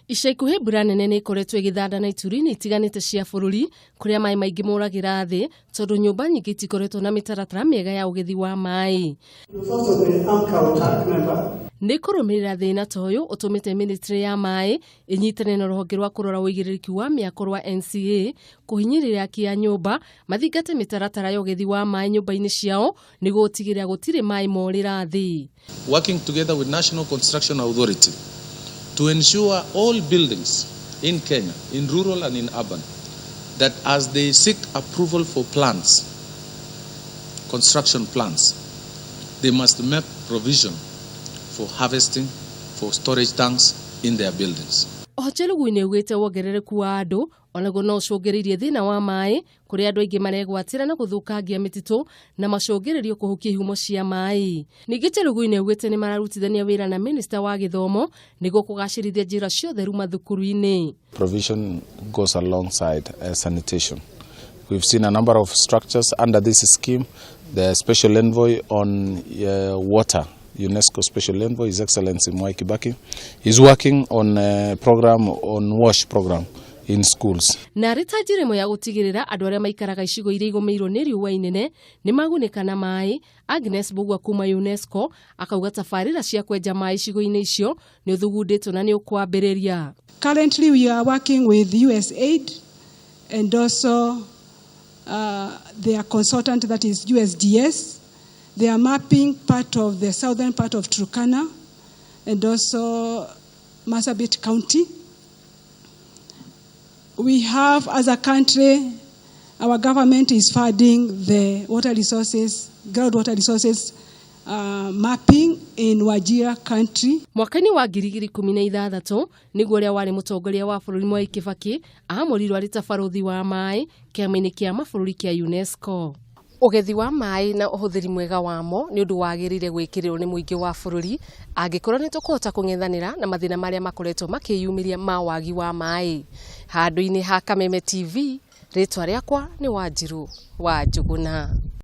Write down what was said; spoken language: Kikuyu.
Ica ikuhĩ mbura nene nĩ ĩkoretwo ĩgĩthanda na ituri-inĩ itiganĩte cia bũrũri kũrĩa maĩ maingĩ moragĩra thĩ tondũ nyũmba nyingĩ itikoretwo na mĩtaratara mĩega ya ũgethi wa maĩ. Nĩ kũrũmĩrĩra thĩna ta ũyũ ũtũmĩte ministry ya maĩ ĩnyitane na rũhonge rwa kũrora ũigĩrĩrĩki wa mĩako rwa NCA kũhinyĩrĩria aki a nyũmba mathingate mĩtaratara ya ũgethi wa maĩ nyũmba-inĩ ciao nĩguo gũtigĩrĩra gũtirĩ maĩ morĩra thĩ. Working together with National Construction Authority to ensure all buildings in Kenya, in rural and in urban, that as they seek approval for plans, construction plans, they must make provision for harvesting, for storage tanks in their buildings. Oho Chelugui nĩ augĩte wongerereku wa andũ onaguo no ũcũngĩrĩirie thĩna wa maĩ kũrĩa andũ aingĩ maregwatĩra na gũthũkangia mĩtitũ na macũngĩrĩrio kũhukia ihumo cia maĩ. Ningĩ Chelugui nĩ augĩte nĩ mararutithania wĩra na minista wa gĩthomo nĩguo kũgacĩrithia njĩra cia ũtheru mathukuru-inĩ. Provision goes alongside sanitation. We've seen a number of structures under this scheme. The special envoy on water, UNESCO Special Envoy, His Excellency Mwai Kibaki, is working on a program on WASH program in schools. Na arĩ ta njĩra ĩmwe ya gũtigĩrĩra andũ arĩa maikaraga icigo iria igũmĩirwo nĩ riũa inene nĩ magunĩka na maĩ, Agnes Mbugua kuma UNESCO akauga tabarĩra cia kwenja maĩ icigo-inĩ icio nĩ ũthugundĩtwo na nĩ ũkwambĩrĩria. Currently we are working with USAID and also their consultant, that is USGS. They are mapping part of the southern part of Turkana and also Marsabit County. We have, as a country, our government is funding the water resources, groundwater resources mapping in Wajir country. Mwaka-inĩ wa 2016 nĩguo ũrĩa warĩ mũtongoria wa bũrũri Mwai Kibaki aamũrirwo arĩ ta barũthi wa maĩ kĩama-inĩ kĩa mabũrũri kĩa UNESCO. Ũgethi wa maĩ na ũhũthĩri mwega wamo nĩ ũndũ wagĩrĩire gwĩkĩrĩrwo nĩ mũingĩ wa bũrũri angĩkorwo nĩ tũkũhota kũng'ethanĩra na mathĩna marĩa makoretwo makĩyumĩria ma wagi wa maĩ. Handũ-inĩ ha Kameme TV, rĩtwa rĩakwa nĩ Wanjiru wa Njũgũna.